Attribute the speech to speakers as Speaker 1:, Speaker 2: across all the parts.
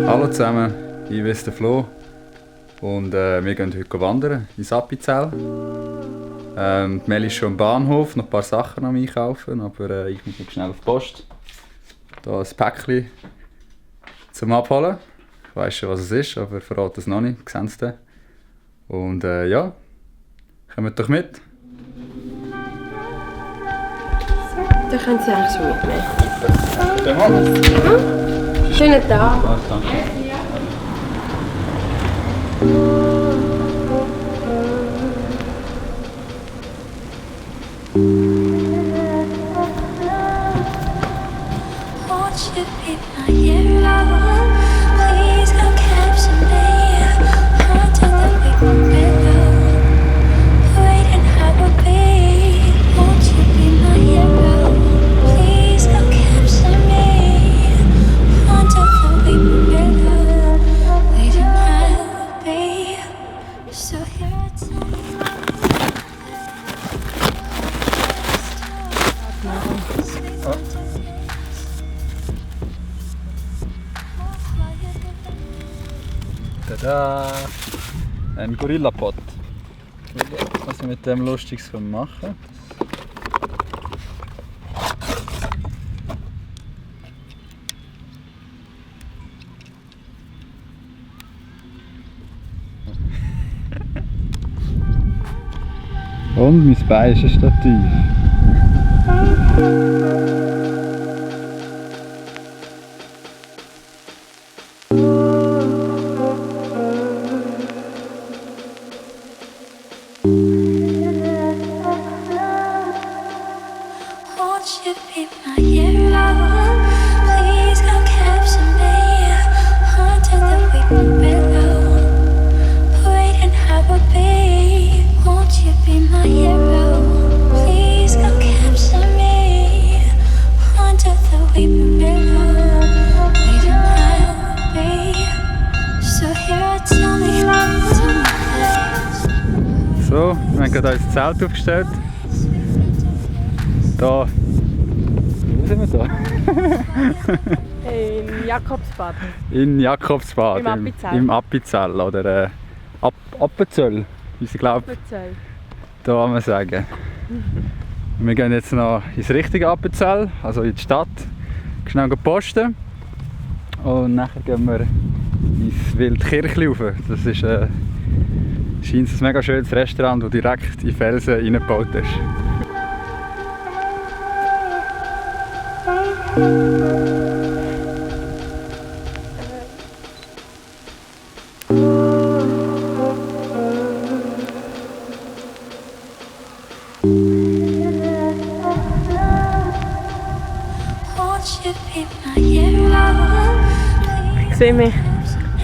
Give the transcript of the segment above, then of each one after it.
Speaker 1: Hallo zusammen, ich bin der Flo und wir gehen heute wandern ins Appenzell. Mel ist schon am Bahnhof, noch ein paar Sachen am Einkaufen, aber ich muss noch schnell auf die Post. Hier ein Päckchen zum Abholen. Ich weiss schon, was es ist, aber ich verrate es noch nicht, ihr seht es dann. Und ja, kommt doch mit.
Speaker 2: Da können Sie eigentlich schon mitnehmen.
Speaker 1: Dann mal.
Speaker 2: Schönen Tag.
Speaker 1: Ah, danke. Tada! Ein Gorillapod. Was wir mit dem Lustiges machen können. Und mein Bein ist ein Stativ. So, wir haben gerade unser Zelt aufgestellt. Da. Wo sind wir da?
Speaker 2: In Jakobsbad.
Speaker 1: In Jakobsbad.
Speaker 2: Im Appenzell.
Speaker 1: Im Appenzell oder Appenzell, wie sie glaubt.
Speaker 2: Appenzell.
Speaker 1: Da kann man sagen. Wir gehen jetzt noch ins richtige Appenzell, also in die Stadt, schnell posten. Und nachher gehen wir ins Wildkirchli rauf. Das ist scheint ein mega schönes Restaurant, das direkt in die Felsen reingebaut ist.
Speaker 2: Ich sehe mich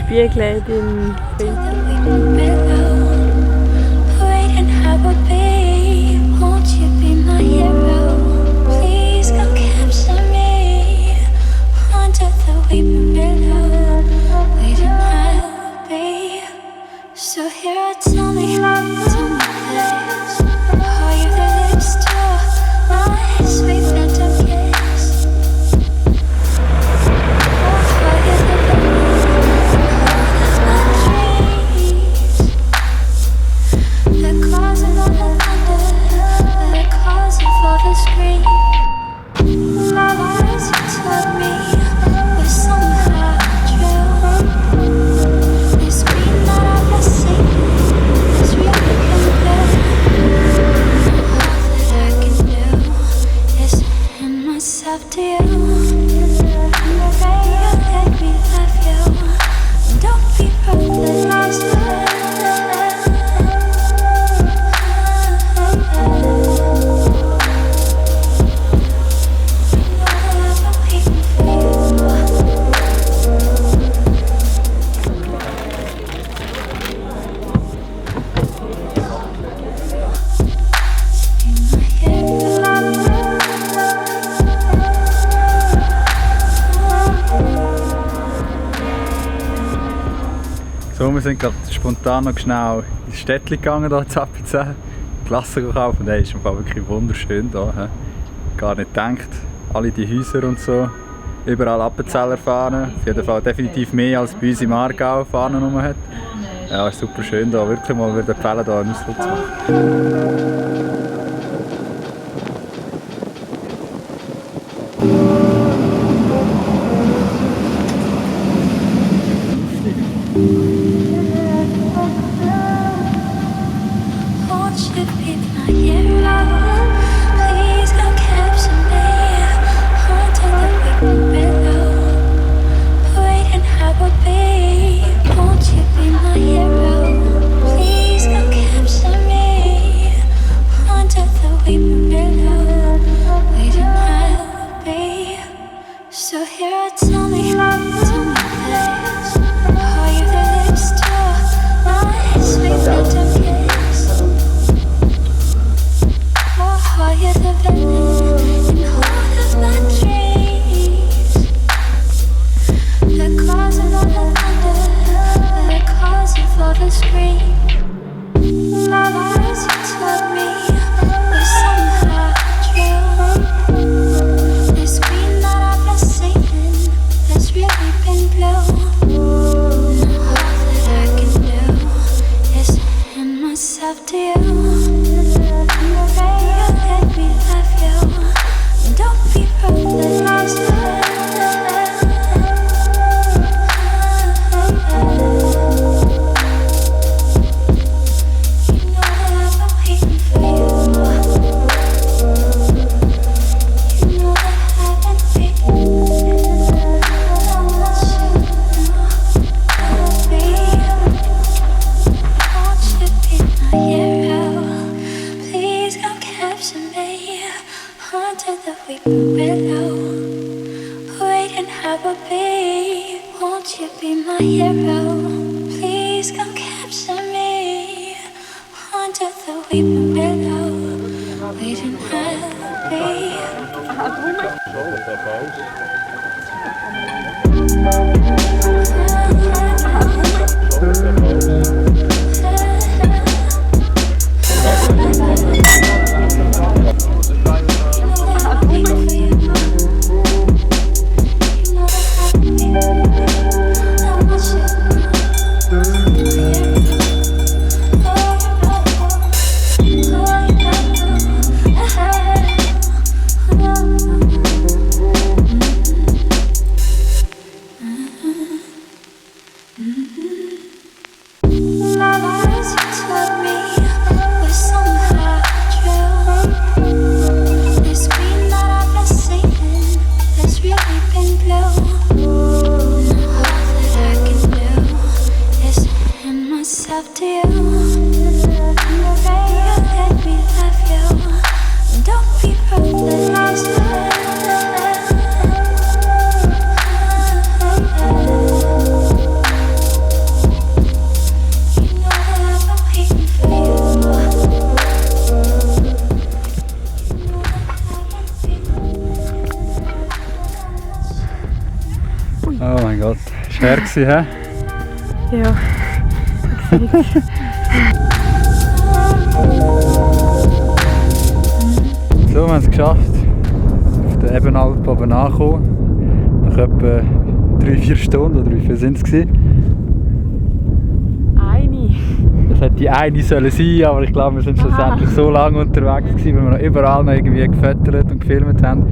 Speaker 2: spiegeln im Filter. So, wir sind gerade spontan noch schnell ins Städtchen gegangen, hier in Appenzell. Klasse gekauft und ist im Fall wirklich wunderschön hier. Gar nicht gedacht, alle die Häuser und so. überall Appenzeller Fahnen. Auf jeden Fall definitiv mehr als bei uns im Aargau Fahnen rum hat. Ja, ist super schön da, wirklich mal würde empfehlen, da einen Ausflug zu machen. Oh mein Gott, schwer gewesen, hä?
Speaker 3: Ja.
Speaker 2: So, wir haben es geschafft. Auf der Ebenalp oben angekommen. Nach etwa 3-4 Stunden, oder wie viel sind es?
Speaker 3: Eine.
Speaker 2: Das hätte die eine sollen sein, aber ich glaube, wir sind schlussendlich so lange unterwegs gewesen, weil wir noch überall noch irgendwie gefüttert und gefilmt haben.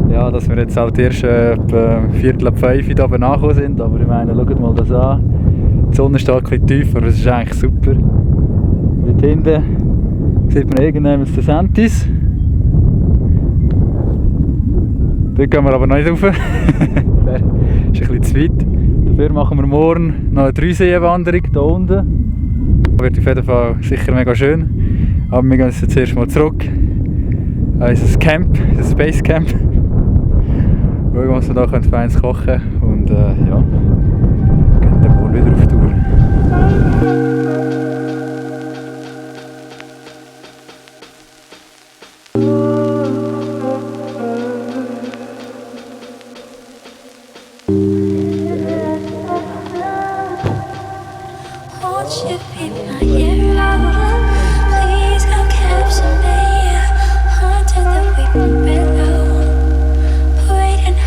Speaker 2: Ja, dass wir jetzt halt erst etwa 4:45 hier oben angekommen sind, aber ich meine, schaut mal das an. Die Sonne steht ein bisschen tiefer, aber es ist eigentlich super. Dort hinten sieht man irgendwann den Sentis. Dort gehen wir aber noch nicht rauf. Das ist ein bisschen zu weit. Dafür machen wir morgen noch eine 3-See-Wanderung hier unten. Das wird auf jeden Fall sicher mega schön. Aber wir gehen jetzt erst mal zurück an unser Camp, das Space Camp. Schauen, was wir hier feines kochen können. Und ja, gehen dann morgen wieder auf Tour.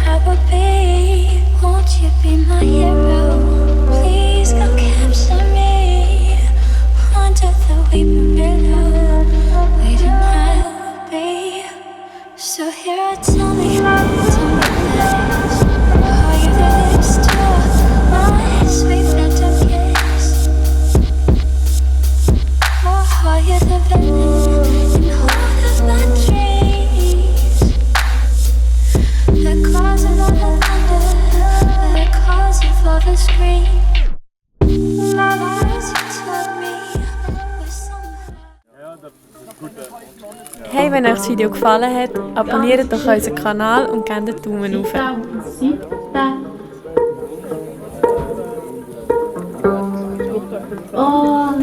Speaker 4: Have a
Speaker 3: So here, tell me this. Are you this to my sweet phantom kiss? Or are you the villain in all of my dreams? The cause of all the thunder, the cause of all the scream. Lies you told me were somehow.
Speaker 4: Hey, wenn euch das Video gefallen hat, abonniert doch unseren Kanal und gebt einen Daumen hoch.
Speaker 5: Oh,